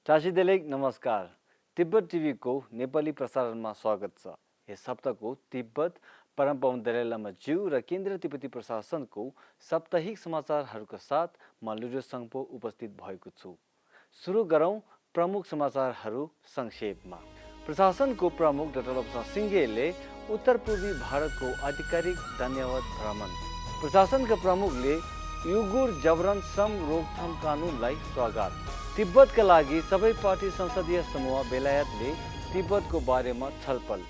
चासिदेलेक नमस्कार। तिब्बत टिभीको नेपाली प्रसारणमा स्वागत छ। यस हप्ताको तिब्बत परम्परा दलाइलामा ज्यू र केन्द्रीय तिब्बती प्रशासनको साप्ताहिक समाचारहरूका साथ म लुडो सङ्पो उपस्थित भएको छु। सुरु गरौँ प्रमुख समाचारहरू संक्षेपमा। प्रशासनको प्रमुख डाक्टर सिंघेले उत्तर पूर्वी भारतको आधिकारिक धन्यवाद भ्रमण। प्रशासनका प्रमुखले युगुर जबरन श्रम रोकथाम कानुनलाई स्वागत। तिब्बतका लागि सबै पार्टी संसदीय समूह बेलायतले तिब्बतको बारेमा छलफल।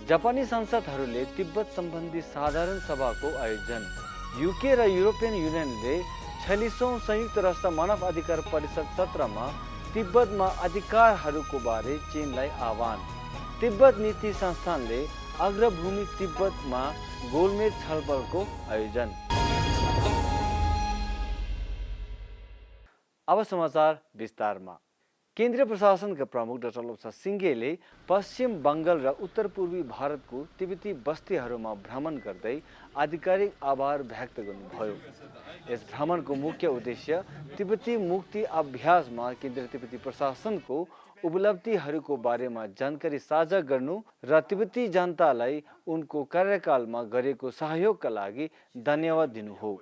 जापानी सांसदहरूले तिब्बत सम्बन्धी साधारण सभाको आयोजन। युके र युरोपियन युनियनले 46औं संयुक्त राष्ट्र मानव अधिकार परिषद सत्रमा तिब्बतमा अधिकारहरूको बारे चीनलाई आह्वान। तिब्बत नीति संस्थानले अग्रभूमि तिब्बतमा गोलमेज छलफलको आयोजन। अब समाचार विस्तारमा। केन्द्रीय प्रशासनका प्रमुख डाक्टर सिंघेले पश्चिम बङ्गाल र उत्तर पूर्वी भारतको तिब्बती बस्तीहरूमा भ्रमण गर्दै आधिकारिक आभार व्यक्त गर्नुभयो। यस भ्रमणको मुख्य उद्देश्य तिब्बती मुक्ति अभ्यासमा केन्द्रीय तिब्बती प्रशासनको उपलब्धिहरूको बारेमा जानकारी साझा गर्नु र तिब्बती जनतालाई उनको कार्यकालमा गरेको सहयोगका लागि धन्यवाद दिनु हो।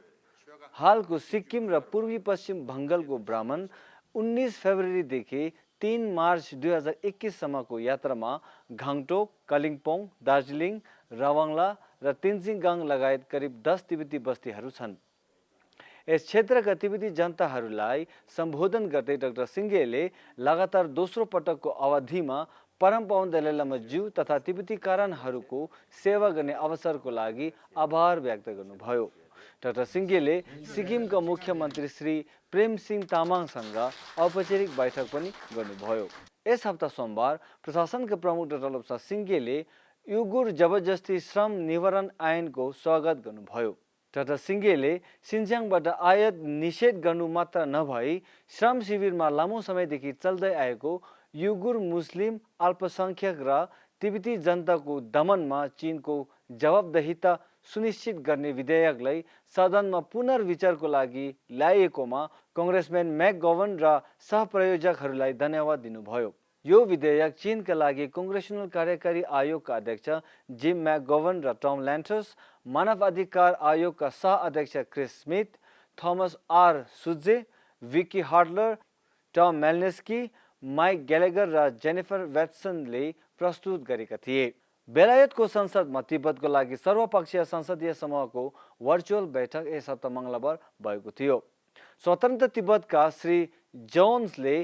हालको सिक्किम र पूर्वी पश्चिम बङ्गालको भ्रमण 19 फेब्रुअरीदेखि 3 मार्च 2021 सम्मको यात्रामा गान्तोक, कालिम्पोङ, दार्जिलिङ, रवाङ्ला र तेन्जिङगाङ लगायत करिब 10 तिब्बती बस्तीहरू छन्। यस क्षेत्रका तिब्बती जनताहरूलाई सम्बोधन गर्दै डाक्टर सिंघेले लगातार दोस्रो पटकको अवधिमा परम्परा दलाइलामा ज्यू तथा तिब्बती कारणहरूको सेवा गर्ने अवसरको लागि आभार व्यक्त गर्नुभयो। डाक्टर सिंघेले सिक्किमका मुख्यमन्त्री श्री प्रेमसिंह तामाङसँग औपचारिक बैठक पनि गर्नुभयो। यस हप्ता सोमबार प्रशासनका प्रमुख डाक्टर सिंघेले युगुर जबरजस्ती श्रम निवारण ऐनको स्वागत गर्नुभयो। डाक्टर सिंघेले सिन्ज्याङबाट आयात निषेध गर्नु मात्र नभई श्रम शिविरमा लामो समयदेखि चल्दै आएको युगुर मुस्लिम अल्पसङ्ख्यक र तिब्बती जनताको दमनमा चीनको जवाबदेहिता सुनिश्चित गर्ने विधेयकलाई सदनमा पुनर्विचारको लागि ल्याइएकोमा कङ्ग्रेसम्यान म्याकगभन र सहप्रयोजकहरूलाई धन्यवाद दिनुभयो। यो विधेयक चीनका लागि कङ्ग्रेसनल कार्यकारी आयोगका अध्यक्ष जिम म्याकगभन र टम ल्यान्टर्स, मानव अधिकार आयोगका सह अध्यक्ष Chris Smith, Thomas R Suozzi, Vicky Hartzler, Tom Malinowski, Mike Gallagher र जेनिफर व्याटसनले प्रस्तुत गरेका थिए। बेलायतको संसदमा तिब्बतको लागि सर्वपक्षीय संसदीय समूहको भर्चुअल बैठक यस हप्ता मङ्गलबार भएको थियो। स्वतन्त्र तिब्बतका श्री जोन्सले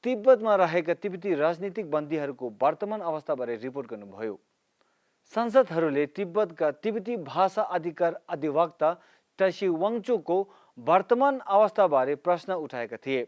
तिब्बतमा रहेका तिब्बती राजनीतिक बन्दीहरूको वर्तमान अवस्थाबारे रिपोर्ट गर्नुभयो। संसदहरूले तिब्बतका तिब्बती भाषा अधिकार अधिवक्ता टसी वाङचुको वर्तमान अवस्थाबारे प्रश्न उठाएका थिए।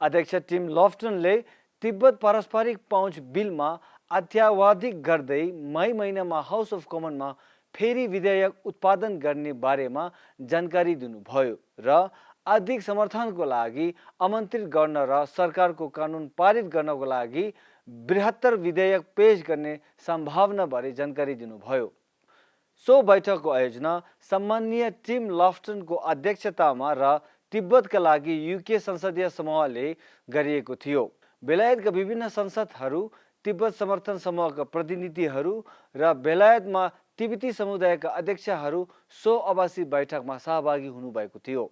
अध्यक्ष टिम लफ्टनले तिब्बत पारस्परिक पहुँच बिलमा अत्यावधिक गर्दै मई महिनामा हाउस अफ कमनमा फेरि विधेयक उत्पादन गर्ने बारेमा जानकारी दिनुभयो र अधिक समर्थनको लागि आमन्त्रित गर्न र सरकारको कानुन पारित गर्नको लागि बृहत्तर विधेयक पेश गर्ने सम्भावनाबारे जानकारी दिनुभयो। सो बैठकको आयोजना सम्माननीय टिम लफ्टनको अध्यक्षतामा र तिब्बतका लागि युके संसदीय समूहले गरिएको थियो। बेलायतका विभिन्न संसदहरू, तिब्बत समर्थन समूहका प्रतिनिधिहरू र बेलायतमा तिब्बती समुदायका अध्यक्षहरू सो आवासी बैठकमा सहभागी हुनुभएको थियो।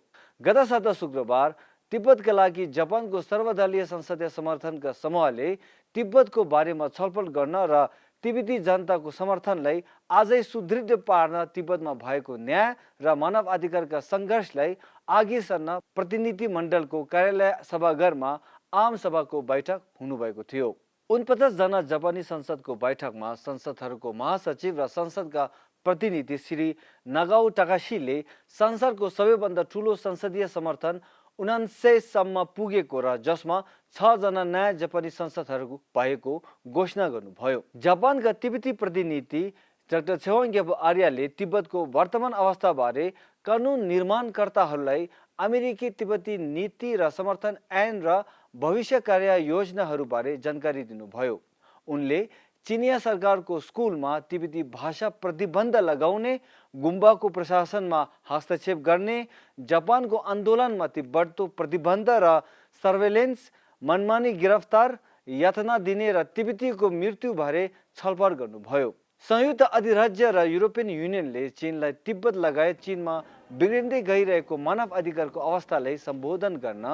गत साता शुक्रबार तिब्बतका लागि जापानको सर्वदलीय संसदीय समर्थनका समूहले तिब्बतको बारेमा छलफल गर्न र तिब्बती जनताको समर्थनलाई अझै सुदृढ पार्न तिब्बतमा भएको न्याय र मानव अधिकारका सङ्घर्षलाई अघि सर्न प्रतिनिधिमण्डलको कार्यालय सभागारमा आम सभाको बैठक हुनुभएको थियो। 49 जना जापानी संसदको बैठकमा संसदहरूको महासचिव र संसदका प्रतिनिधि श्री नगाउ टाकाशीले संसदको सबैभन्दा ठुलो संसदीय समर्थन 79 सम्म पुगेको र जसमा 6 जना नयाँ जापानी संसदहरू भएको घोषणा गर्नुभयो। जापानका तिब्बती प्रतिनिधि डाक्टर छेवाङ्ग्यापो आर्यले तिब्बतको वर्तमान अवस्थाबारे कानुन निर्माणकर्ताहरूलाई अमेरिकी तिब्बती नीति र समर्थन ऐन र भविष्य कार्य योजनाहरूबारे जानकारी दिनुभयो। उनले चिनिया सरकारको स्कुलमा तिब्बती भाषा प्रतिबन्ध लगाउने, गुम्बाको प्रशासनमा हस्तक्षेप गर्ने, जापानको आन्दोलनमाथि बढ्दो प्रतिबन्ध र सर्वेलेन्स, मनमानी गिरफ्तार, यातना दिने र तिब्बतीको मृत्यु बारे छलफल गर्नुभयो। संयुक्त अधिराज्य र युरोपियन युनियनले चीनलाई तिब्बत लगायत चीनमा बिग्रिँदै गइरहेको मानव अधिकारको अवस्थालाई सम्बोधन गर्न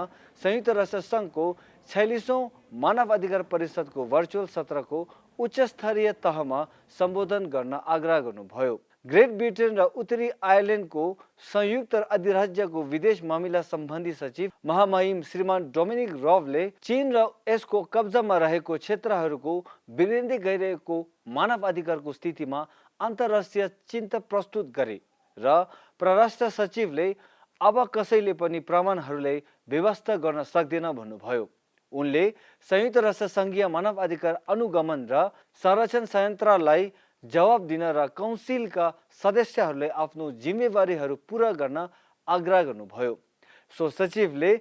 संयुक्त राष्ट्र सङ्घको 46औं मानव अधिकार परिषदको भर्चुअल सत्रको उच्चस्तरीय तहमा सम्बोधन गर्न आग्रह गर्नुभयो। ग्रेट ब्रिटेन र उत्तरी आयरल्यान्डको संयुक्त अधिराज्यको विदेश मामिला सम्बन्धी सचिव महामहिम श्रीमान डोमिनिक रबले चीन र यसको कब्जामा रहेको क्षेत्रहरूको बिग्रिँदै गइरहेको मानव अधिकारको स्थितिमा अन्तर्राष्ट्रिय चिन्ता प्रस्तुत गरे र परराष्ट्र सचिवले अब कसैले पनि प्रमाणहरूलाई व्यवस्था गर्न सक्दैन भन्नुभयो। उनले संयुक्त राष्ट्र सङ्घीय मानव अधिकार अनुगमन र संरक्षण संयन्त्रलाई जवाब दिन र काउन्सिलका सदस्यहरूले आफ्नो जिम्मेवारीहरू पूरा गर्न आग्रह गर्नुभयो। सो सचिवले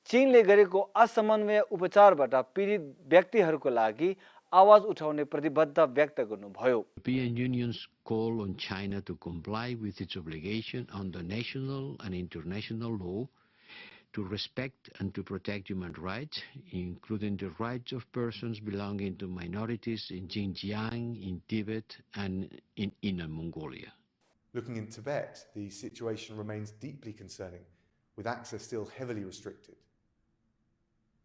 चीनले गरेको असमन्वय उपचारबाट पीडित व्यक्तिहरूको लागि आवाज उठाउने प्रतिबद्धता व्यक्त गर्नुभयो। European Union's call on China to comply with its obligation under national and international law to respect and to protect human rights, including the rights of persons belonging to minorities in Xinjiang, in Tibet, and in Inner Mongolia. Looking in Tibet, the situation remains deeply concerning, with access still heavily restricted.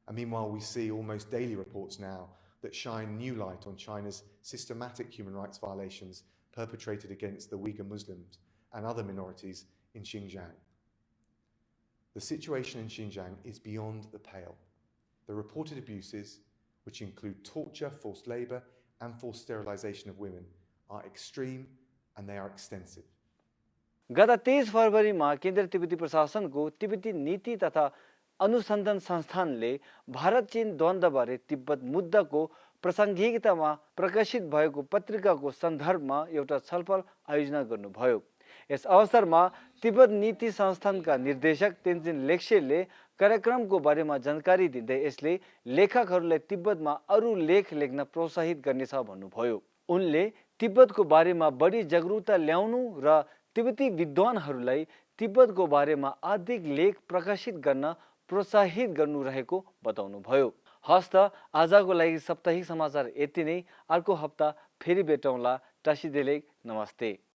And meanwhile, we see almost daily reports now that shine new light on China's systematic human rights violations perpetrated against the Uyghur Muslims and other minorities in Xinjiang. The situation in Xinjiang is beyond the pale. The reported abuses, which include torture, forced labor, and forced sterilization of women, are extreme and they are extensive. गत 23 फरवरीमा केन्द्रीय तिब्बती प्रशासनको तिब्बती नीति तथा अनुसन्धान संस्थानले भारत चीन द्वन्द्वबारे तिब्बत मुद्दाको प्रासङ्गिकतामा प्रकाशित भएको पत्रिकाको सन्दर्भमा एउटा छलफल आयोजना गर्नुभयो। यस अवसरमा तिब्बत नीति संस्थानका निर्देशक तेन्जिन लेक्सेले कार्यक्रमको बारेमा जानकारी दिँदै यसले लेखकहरूलाई तिब्बतमा अरू लेख लेख्न प्रोत्साहित गर्नेछ भन्नुभयो। उनले तिब्बतको बारेमा बढी जागरुकता ल्याउनु र तिब्बती विद्वानहरूलाई तिब्बतको बारेमा अधिक लेख प्रकाशित गर्न प्रोत्साहित गर्नु रहेको बताउनुभयो। हस्त आजको लागि साप्ताहिक समाचार यति नै। अर्को हप्ता फेरि भेटौँला। टासिदेले नमस्ते।